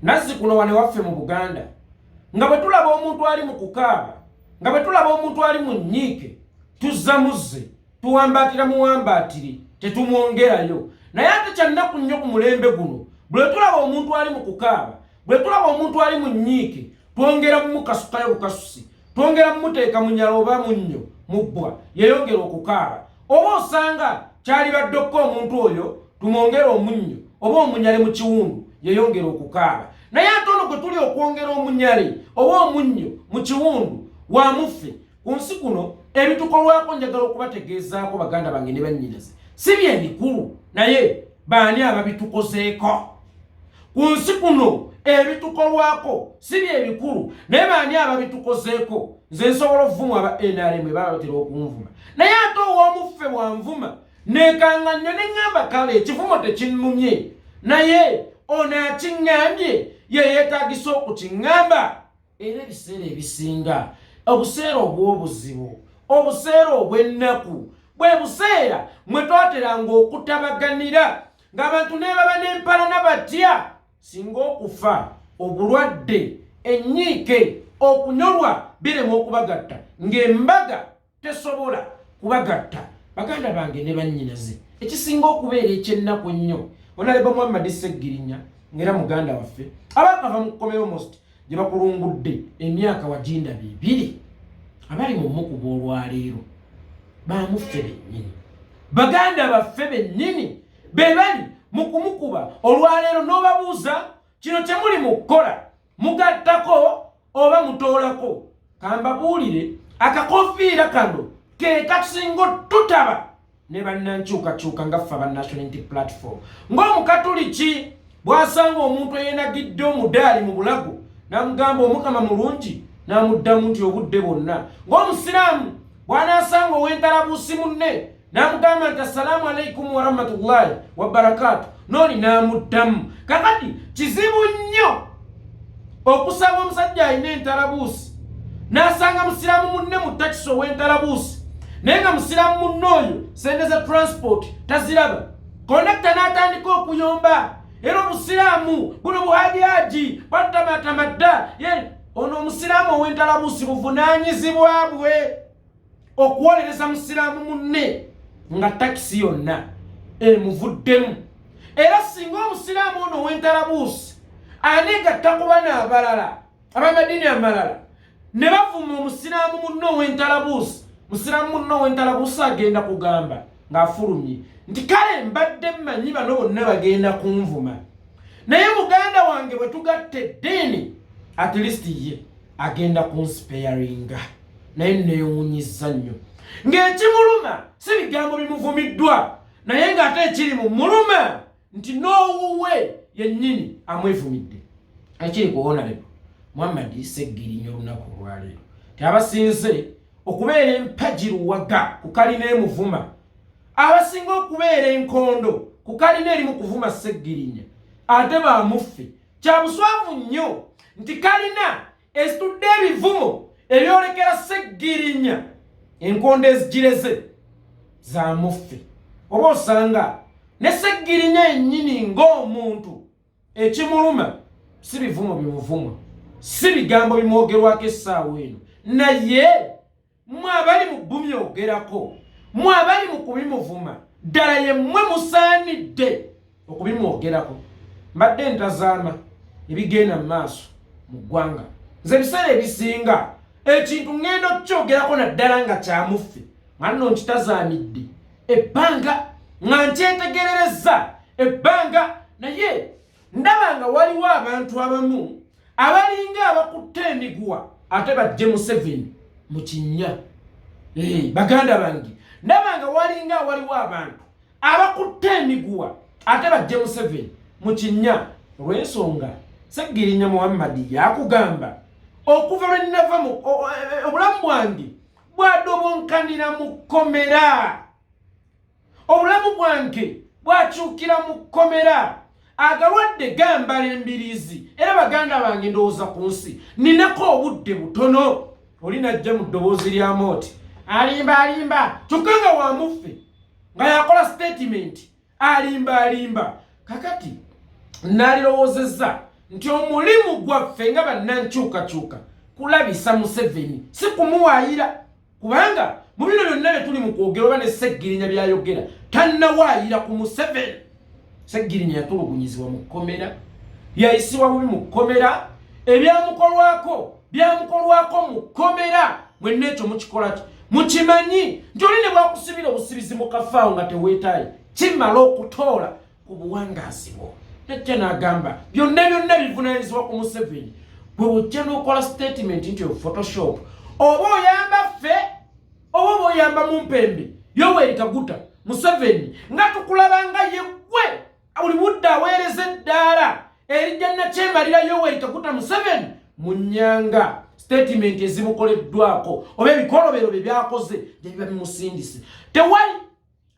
Nazzi kuno wano ewaffe mu Buganda, nga bwe tulaba omuntu ali mu kukaaba, nga bwe tulaba omuntu ali mu nnyiike, tuzza muzze, tuwambaatira muwambaatiri, tetumwongerayo. Naye ate kyannaku nnyo ku mulembe guno, bwe tulaba omuntu ali mu kukaaba, bwe tulaba omuntu ali mu nnyiike, twongera mumukasukayo bukasusi, twongera mumuteeka munyala oba munnyo mu bbwa, yeyongera okukaaba. Oba osanga kyalibadde okko omuntu oyo tumwongere omunnyo oba omunyale mu kiwundu, yeyongera okukaaba. Naye ate ono gwe tuli okwongera omunyale oba omunnyo mu kiwundu wamuffe. Ku nsi kuno ebitukolwako njagala okubategeezaako baganda bange ne bannyinaze, si bye bikulu, naye baani ababitukozeeko? Ku nsi kuno ebitukolwako si bye bikulu, naye baani ababitukozeeko? Nze nsobola okuvumwa aba NRM baba batera okunvuma, naye ate ow'omuffe bwanvuma nekanga nnyo ne ŋŋamba kale ekivumo tekinnumye, naye ono akiŋŋambye ye yeetagisa okukiŋŋamba. Era ebiseera ebisinga obuseera obw'obuzibu, obuseera obw'ennaku, bwe buseera mwe twateranga okutabaganira ng'abantu nebaba n'empalana batya singa okufa, obulwadde, ennyiike, okunyolwa birema okubagatta, ng'embaga tesobola kubagatta. Baganda bange ne bannyinaze, ekisinga okubeera eky'ennaku ennyo, Honorable Muhammad Ssegirinya, ng'era muganda waffe abaakava mu kkomero most gye bakulungudde emyaka waginda bibiri, abali mu mukuba olwaleero bamuffe bennyini, baganda baffe bennyini be bali mu kumukuba olwaleero. N'obabuuza, kino kye muli mu kukola mugattako oba mutoolako? Kambabuulire, akakofiira kano ke kasinga otutaba ne bannankyukakyuka nga ffe aba National Unity Platform. Ng'Omukatuliki bw'asanga omuntu eyenagidde omudaali mu bulago n'amugamba Omukama mulungi, n'amuddamu nti obudde bwonna. Ng'Omusiraamu bw'anaasanga ow'entalabuusi munne n'amugamba nti assalaamu alaikum warahmatullahi wabarakaatu, nooli n'amuddamu. Kakati kizibu nnyo okusanga omusajja alina entalabuusi n'asanga musiraamu munne mu takisi ow'entalabuusi, naye nga musiraamu munne oyo sente za transport taziraba, kondakita n'atandika okuyomba, era obusiraamu buno buhajihaji bwatamatama dda. Ono omusiraamu ow'entalabuusi buvunaanyizibwa bwe okuwolereza musiraamu munne nga takisi yonna emuvuddemu. Era singa omusiraamu ono ow'entalabuusi aneegatta ku bano abalala ab'amadiini amalala ne bavuma omusiraamu munne ow'entalabuusi, musiraamu munne ow'entalabuusi agenda kugamba ng'afulumye nti kale mbadde mmanyi bano bonna bagenda kunvuma, naye muganda wange bwe tugatta eddiini at least ye agenda kunsipeyaringa. Naye neewunyizza nnyo ng'ekimuluma si bigambo bimuvumiddwa, naye ng'ate ekiri mu muluma nti n'owuwe yennyini amwevumidde. Ekiri ku Honorable Muhammad Ssegirinya olunaku olwaleero, ti abasinze okubeera empagi luwaga ku kalina emuvuma, abasinga okubeera enkondo ku kalina erimu kuvuma Ssegirinya, ate bamuffe. Kya buswavu nnyo nti kalina ezitudde ebivumo ebyolekera Ssegirinya, enkondo ezigireze zamuffe. Oba osanga ne Ssegirinya yennyini ng'omuntu ekimuluma si bivumo bimuvumwa, si bigambo bimwogerwako essaawa eno, naye mmwe abali mu bumyogerako, mmwe abali mu kubimuvuma, ddala ye mmwe musaanidde okubimwogerako? Mbadde ntazaama ebigenda mu maaso mu ggwanga. Nze ebiseera ebisinga ekintu ŋŋenda okukyogerako naddala nga kyamuffe, nga nno nkitazaamidde ebbanga, nga nkyetegerereza ebbanga, naye ndaba nga waliwo abantu abamu abalinga abakutte emiguwa ate bajje Museveni mu kinnya. Baganda bange, ndaba nga walinga waliwo abantu abakutte emiguwa ate bajje Museveni mu kinnya, olw'ensonga Ssegirinya Muhammadi yakugamba okuva lwe nnava mu obulamu bwange bwadobonkanira mu kkomera, obulamu bwange bwakyukira mu kkomera, agalwadde gambala embiriizi, era baganda bange ndowooza ku nsi ninako obudde butono. Oli najja mu ddoboozi lya mooti, alimba alimba, kyokka nga wamuffe nga yakola statement, alimba alimba. Kakati nalirowoozezza nti omulimu gwaffe nga bannankyukakyuka kulabisa Museveni, si kumuwaayira, kubanga mu bino byonna bye tuli mu kwogera oba ne Ssegirinya byayogera tannawaayira ku Museveni. Ssegirinya yatulugunyizibwa mu kkomera, yayisibwa bubi mu kkomera, ebyamukolwako byamukolwako mu kkomera. Mwenna ekyo mukikola ki? Mukimanyi nti oli ne bwakusibira obusibizi mu kafaawo nga teweetaaye, kimala okutoola ku buwangaazi bwo. Najja n'agamba byonna byonna bivunaanyizibwa ku Museveni. Bwe ojja n'okola statement nti Photoshop, oba oyamba ffe oba oba oyamba mu mpembe Yoweri Kaguta Museveni, nga tukulaba nga yeggwe buli budde aweereza eddaala erijja nakyemalira Yoweri Kaguta Museveni mu nnyanga. Statement ezimukoleddwako oba ebikolobero bye byakoze gye biba bimusindise, tewali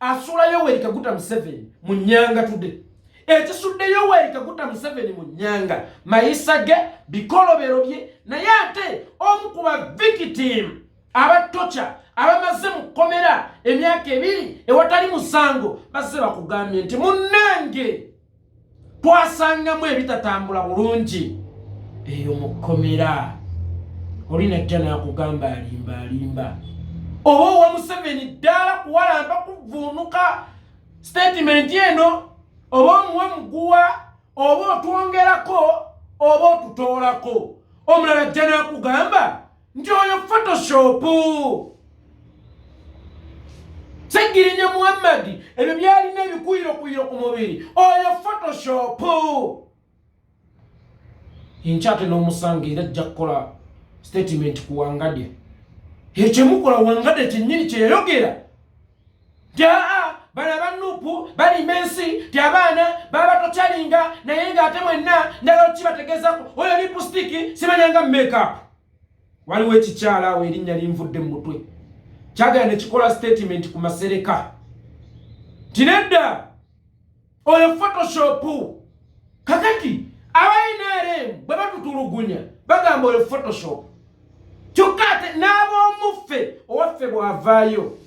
asuula Yoweri Kaguta Museveni mu nnyanga tudde. Ekisudde Yoweri Kaguta Museveni mu nnyanga mayisa ge, bikolobero bye. Naye ate omu ku ba victim abattoca abamaze mu kkomera emyaka 2 ewatali musango bazze bakugambye nti munnange twasangamu ebitatambula bulungi eyo mu kkomera. Oli najja n'akugamba alimba alimba, oba owa Museveni ddala kuwalampa kuvuunuka statement eno, oba omuwe muguwa, oba otwongerako oba otutoolako. Omulala ajja n'akugamba nti oyo Photoshop, Ssegirinya Muhammadi ebyo byalina ebikuyirokuyiro ku mubiri, oyo Photoshop. Enkya ate n'omusanga era ajja kukola statement ku Wangadya. Ekyemukola Wangadya kyennyini kyeyayogera nti aa bano aba NUP balima ensi, ti abaana baba tokyalinga, naye ng'ate mwenna njagala kibategeezako oyo lipstick simanyanga makeup. Waliwo ekikyala awo erinnya linvudde mu mutwe, kyagala ne kikola statement ku Masereka nti nedda oyo Photoshop. Kakati aba NRM bwe batutulugunya bagamba oyo Photoshop, kyokka ate n'ab'omuffe owaffe bw'avaayo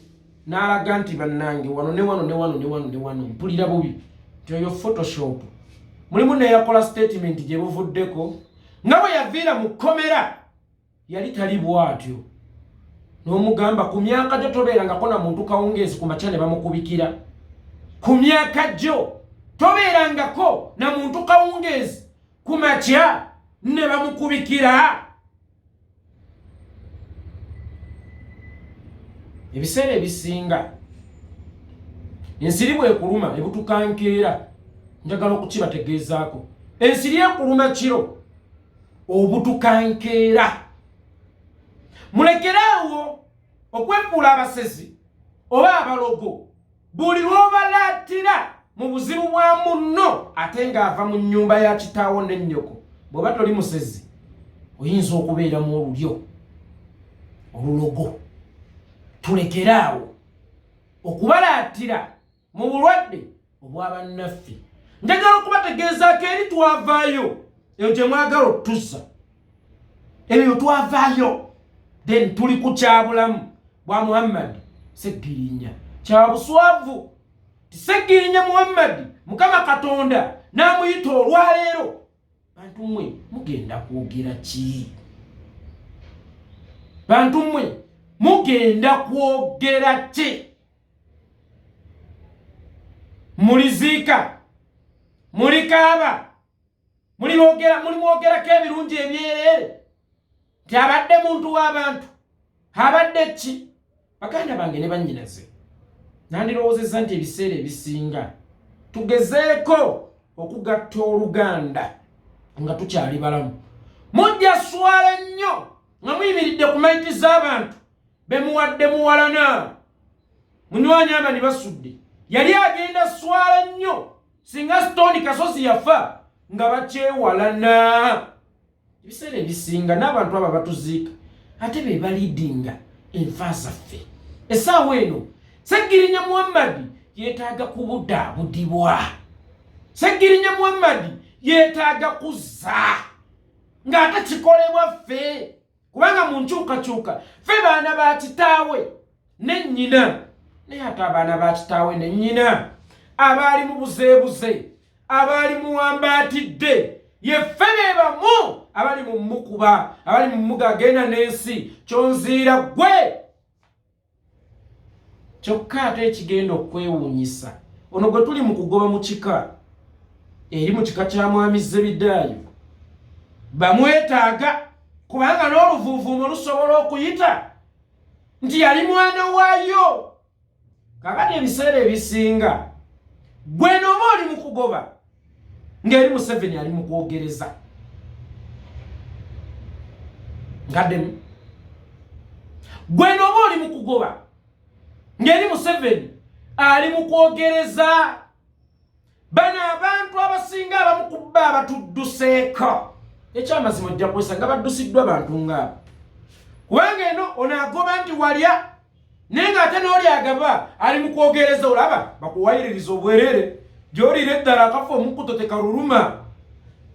n'alaga nti bannange wano ne wano ne wano ne wano ne wano mpulira bubi, nti oyo Photoshop. Mulimu neyakola statement gye buvuddeko nga bwe yaviira mu kkomera yali tali bw'atyo, n'omugamba ku myaka gyo tobeerangako na muntu kawungeezi ku makya ne bamukubikira. Ku myaka gyo tobeerangako na muntu kawungeezi ku makya ne bamukubikira. Ebiseera ebisinga ensiri bwekuluma ebutuka nkeera. Njagala okukibategeezaako, ensiri ekuluma kiro, obutuka nkeera. Mulekeraawo okwefuula abasezi oba abalogo buli lw'obalaatira mu buzibu bwa munno ate ng'ava mu nnyumba ya kitaawo n'ennyoko. Bw'oba toli musezi oyinza okubeeramu olulyo olulogo. Tulekeraawo okubalaatira mu bulwadde obwa bannaffe. Njagala okubategeezaako eri twavaayo eyo gye mwagala otuzza, ebyo twavaayo, then tuli ku kyabulamu bwa Muhammad Ssegirinya. Kya buswavu Ssegirinya Muhammad Mukama Katonda n'amuyita olwaleero. Bantu mmwe mugenda kwogera ki? Bantu mmwe mugenda kwogera ki? Muliziika, mulikaaba, mulimwogerako ebirungi ebyereere nti abadde muntu w'abantu, abadde ki? Baganda bange ne bannyinaze, nandirowoozezza nti ebiseera ebisinga tugezeeko okugatta oluganda nga tukyali balamu. Mujja swala nnyo nga muyimiridde ku maiti z'abantu bemuwadde muwalana. Munywanyi Amani Basudde yali agenda swala nnyo singa Stone Kasozi yafa nga bakyewalana. Ebiseera ebisinga n'abantu abo abatuziika ate be balidinga enfa zaffe. Essaawa eno Ssegirinya Muhammadi yeetaaga kubudaabudibwa. Ssegirinya Muhammadi yeetaaga kuzza ng'ate kikolebwa ffe, kubanga mu nkyukakyuka ffe baana ba kitaawe ne nnyina. Naye ate abaana ba kitaawe ne nnyina abaali mu buzeebuze, abaali muwambaatidde, Yeffe be bamu abali mu mukuba, abali mu muga agenda n'ensi kyonziira gwe. Kyokka ate ekigenda okwewuunyisa, ono gwe tuli mu kugoba mu kika, eri mu kika kya Mwami Zebidaayo bamwetaaga, kubanga n'oluvuuvuumo lusobola okuyita nti yali mwana waayo. Kakati ebiseera ebisinga gwe nooba oli mu kugoba ng'eri Museveni ali mu kwogereza ngaddemu. Gwe nooba oli mu kugoba ng'eri Museveni ali mu kwogereza. Bano abantu abasinga abamu ku bo abatudduseeko, ekyamazima ojja kwesanga baddusiddwa bantu ngaabo, kubanga eno ono agoba nti walya, naye ng'ate n'oli agaba ali mu kwogereza. Olaba bakuwayiririza obwerere gy'oliira eddala akafa omukuto tekaluluma.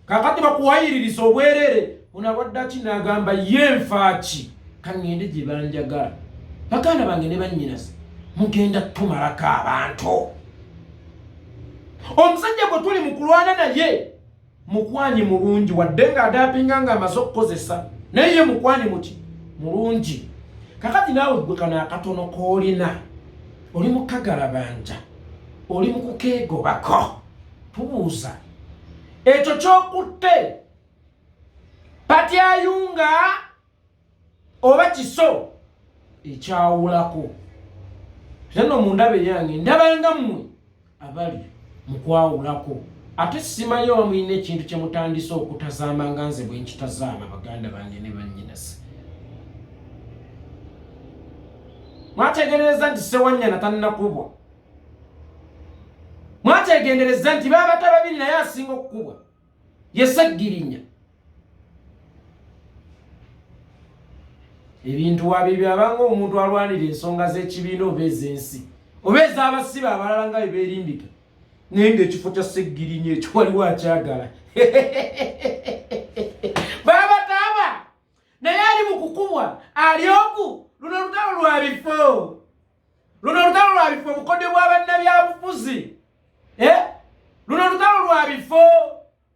Kakati bakuwayiririza obwerere. Ono alwadde aki n'agamba ye nfaaki, kaŋŋende gye banjagala. Baganda bange ne bannyinaze, mugenda tumalako abantu. Omusajja gwe tuli mu kulwana naye mukwanyi mulungi, wadde ng'adaapinga ng'amaze okukozesa, naye ye mukwanyi muki mulungi. Kakati naawe gwe kano akatono k'olina oli mu kagalabanja, oli mu kukeegobako. Tubuuza ekyo ky'okutte patyayunga oba kiso ekyawulako. Era no mu ndaba eyange ndabanga mmwe abali mu kwawulako, ate simanyi oba mulina ekintu kye mutandise okutazaama nga nze bwe nkitazaama. Baganda bange ne bannyinase, mwategerereza nti Sewanyana tannakubwa? Mwategendereza nti babata babiri naye asinga okukubwa ye Seggirinya? Ebintu wabibyo abanga omuntu alwanira ensonga z'ekibiina oba ez'ensi oba ez'abasibe abalala nga bwe beerimbika, naye ng'ekifo kya Seggirinya ekyo waliwo akyagala. Babataaba naye ali mu kukubwa ali ogu. Luno lutalo lwa bifo, luno lutalo lwa bifo, obukodyo bwa bannabyabufuzi. Eh? Luno lutalo lwa bifo.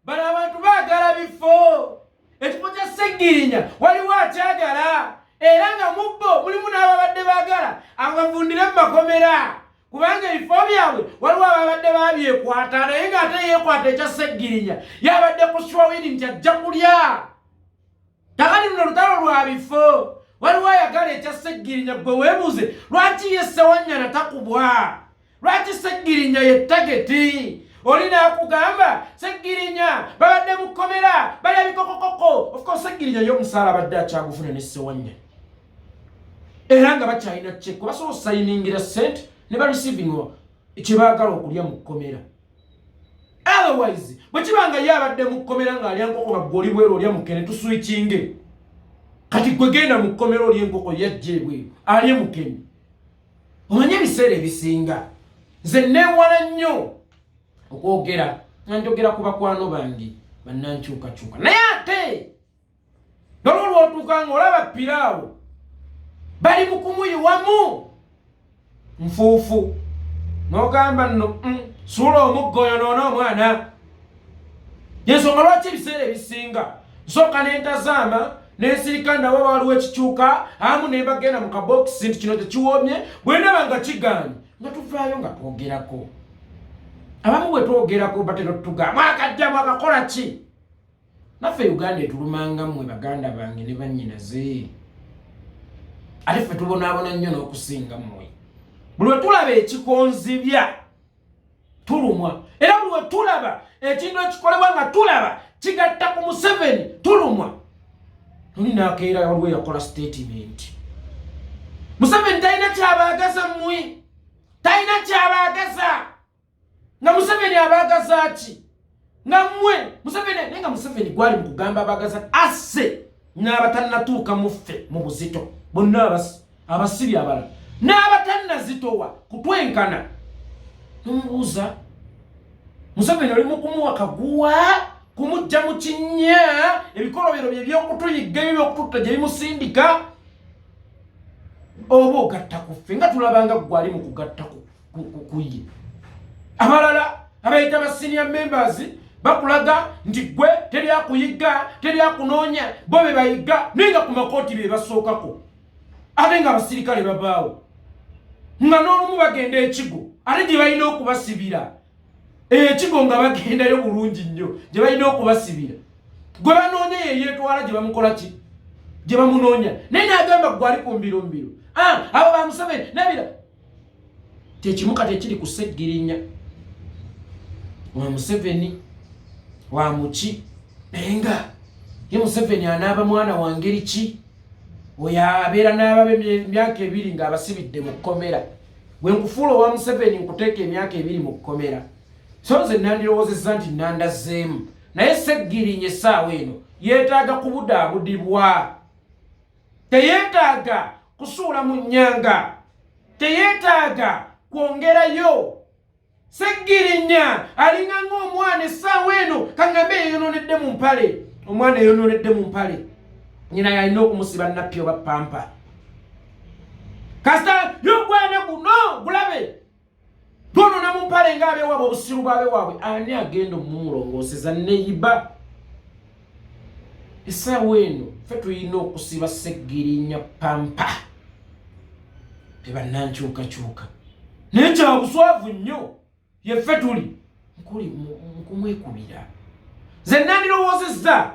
Bano abantu baagala bifo. Ekifo kya Seggirinya waliwo akyagala, era nga mu bo mulimu n'ababadde baagala abo bavundire mu makomera, kubanga ebifo byabwe waliwo ababadde babyekwata, naye ng'ate yeekwata ekya Seggirinya yabadde ku swawiri nti ajja kulya. Kakati luno lutalo lwa bifo, waliwo ayagala ekya Seggirinya. Gwe weebuuze lwaki ye Sewanyana takubwa, lwaki Seggirinya ye target? Oli naakugamba Seggirinya babadde mu kkomera balya bikokokoko. Of course Seggirinya ye omusaala abadde akyagufuna ne Sewanyana, era nga bakyalina cheque, basobola osayiningira sente ne bareceiving kye baagala okulya mu kkomera. Otherwise bwe kiba nga ye abadde mu kkomera ng'alya nkoko, nga gwe oli bweru olya mukene, tuswikinge. Kati gwe genda mu kkomera olya enkoko, yajja ebweru alye mukene. Omanye ebiseera ebisinga nze neewala nnyo okwogera nga njogera ku bakwano bange bannankyukakyuka, naye ate nolwo lwotuuka nga olaba piraawo bali mu kumuyiwamu nfuufu, n'ogamba nno suula omuggo oyonoona omwana. Yensonga lwaki ebiseera ebisinga nsooka nentazaama nensirika, ndaba waliwo ekikyuka amu nembagenda mu kabokisi nti kino tekiwoomye. Bwe ndaba nga kigaanye, nga tuvaayo nga twogerako. Abamu bwe twogerako batera otugamba mwakajja mwakakola ki. Naffe Uganda etulumanga mmwe, baganda bange ne bannyinaze, ate ffe tubonaabona nnyo n'okusinga mmwe. Buli lwe tulaba ekikonzibya tulumwa, era buli lwe tulaba ekintu ekikolebwa nga tulaba kigatta ku Museveni tulumwa. Oli nakeera waliwo yakola statement, Museveni talina kyabaagaza mmwe, talina kyabaagaza. Nga Museveni abaagaza ki nga mmwe Museveni? Naye nga Museveni gwali mu kugamba abaagaza asse n'abatannatuuka mu ffe mu buzito bonna, abasibi abalala n'abatannazitowa kutwenkana. Nomubuuza, Museveni oli mu kumuwa kaguwa kumujja mu kinnya, ebikolobero bye byokutuyigga, ebyo byokututta gye bimusindika, oba ogatta ku ffe nga tulabanga gwali mu kugatta ku ye abalala abayita ba senior members Bakulaga nti gwe teri akuyigga, teri akunoonya, bo be bayigga, naye nga ku makooti be basookako, ate nga abasirikale babaawo, nga n'olumu bagenda ekigo ate gye balina okubasibira ekigo, nga bagendayo bulungi nnyo gye balina okubasibira. Gwe banoonya ye yeetwala gye bamukola ki, gye bamunoonya, naye n'agamba gwe ali ku mbirombiro, ah, abo ba Museveni nabira. Kyekimu kati ekiri ku Seggirinya wa Museveni wa muki, naye nga ye Museveni anaaba mwana wa ngeri ki? Oyo abeera n'ababa emyaka 2 ng'abasibidde mu kkomera. Gwe nkufuula owa Museveni, nkuteeka emyaka 2 mu kkomera. So nze nandirowoozezza nti nandazzeemu, naye Seggirinya essaawa eno yeetaaga kubudaabudibwa, teyeetaaga kusuula mu nnyanga, teyeetaaga kwongerayo. Seggirinya alinga ng'omwana essaawa eno, kaŋŋambe, yeyonoonedde mu mpale. Omwana eyonoonedde mu mpale, nyina yalina okumusiba nappi oba pampa. Kasita yogwana guno gulabe gwonoona mu mpale ng'abewaabwe, obusiru bw'abewaabwe, ani agenda omumulongooseza? Neyiba essaawa eno ffe tulina okusiba Seggirinya pampa tebannankyukakyuka, naye kyabuswavu nnyo. Yeffe tuli nkuli nkumwekubira. Nze nandirowoozezza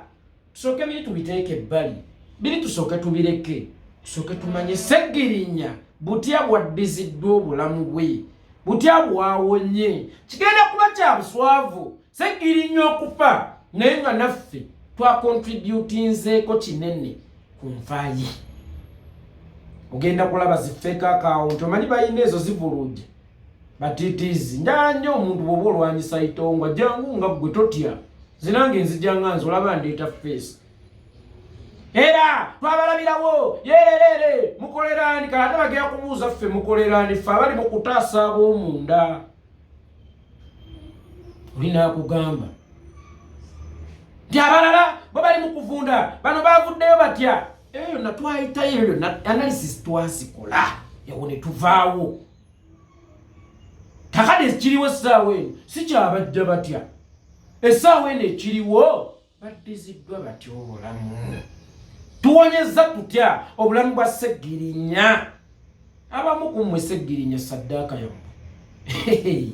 tusooke biri tubiteeke ebbali, biri tusooke tubireke, tusooke tumanye Seggirinya butya bwaddiziddwa obulamu bwe, butya bwawonye. Kigenda kuba kya buswavu Seggirinya okufa, naye nga naffe twakontributinzeeko kinene ku nfa ye. Ogenda kulaba zi fake account, omanyi balina ezo zivuluja batitizi. Njala nnyo omuntu bw'oba olwanyisa itongwa, jangu nga ggwe totya, zinange nzija nga nze olaba ndeeta face. Era twabalabirawo yererere mukolerani? Kale ate bagenda kubuuza ffe mukolerani, ffe abali mu kutaasa ab'omunda. Oli naakugamba nti abalala bo bali mu kuvunda, bano bavuddeyo batya? Ebyo byonna twayitayo, ebyo byonna analysis twazikola, ewo ne tuvaawo. Kakati ekiriwo essaawa eno si kyabajja batya, essaawa eno ekiriwo baddiziddwa batya obulamu, tuwonyezza tutya obulamu bwa Seggirinya. Abamu ku mmwe Seggirinya saddaaka yammwe.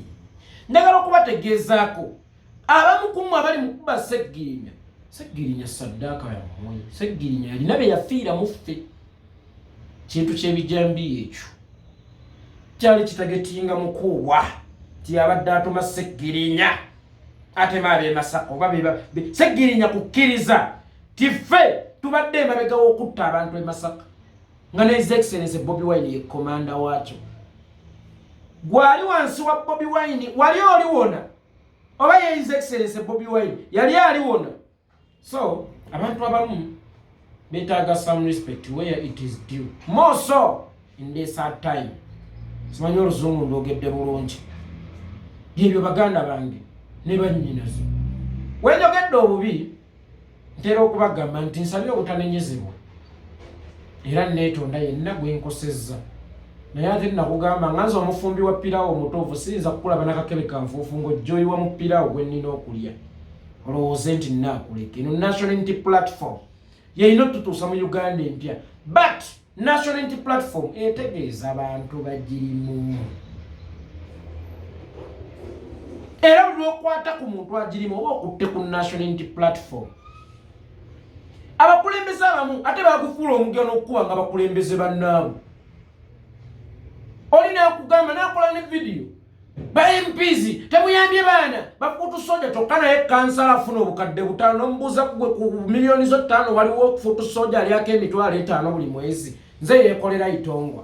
Njagala okubategeezaako, abamu ku mmwe abali mu kuba Seggirinya, Seggirinya saddaaka yammwe. Seggirinya yalina bye yafiira mu ffe. Kintu ky'ebijambiya ekyo kyali kitagetinga mukuubwa ti abadde atuma Seggirinya atema ab'e Masaka oba Seggirinya kukkiriza ti ffe tubadde emabega w'okutta abantu e Masaka, nga ne His Excellence Bobi Wine ye komanda waakyo. Gwali wansi wa Bobi Wine wali oliwona, oba ye His Excellence Bobi Wine yali aliwona? So abantu abamu betaaga some respect where it is due, more so in this hard time. Simanyi oluzungu ndwogedde bulungi. Byebyo baganda bange ne bannyinazo. Wenjogedde obubi, ntera okubagamba nti nsabye obutanenyezebwa, era neetonda yenna gwe nkosezza. Naye ate nakugamba nga nze omufumbi wa pirawo omutuufu, siyinza kukulaba nakakebe kanfuufu ng'ojjoyiwa mu pirawo gwe nnina okulya, olowooze nti nnaakuleka. Eno National Unity Platform yeyina otutuusa mu Uganda empya, but National Unity Platform etegeeza abantu bagirimu, era buli lwokwata ku muntu agirimu oba okutte ku National Unity Platform. Abakulembeze abamu ate bagufuula omugano okukuba nga bakulembeze bannaabwe. Oli nakugamba nakola ne vidiyo, ba MPs temuyambye baana ba foot soldier, kyokka naye kansala afuna 5000. Nomubuuza, gwe ku miliyoni zo 5 waliwo foot soldier alyako 500,000 buli mwezi? Nze yeekolera itongwa.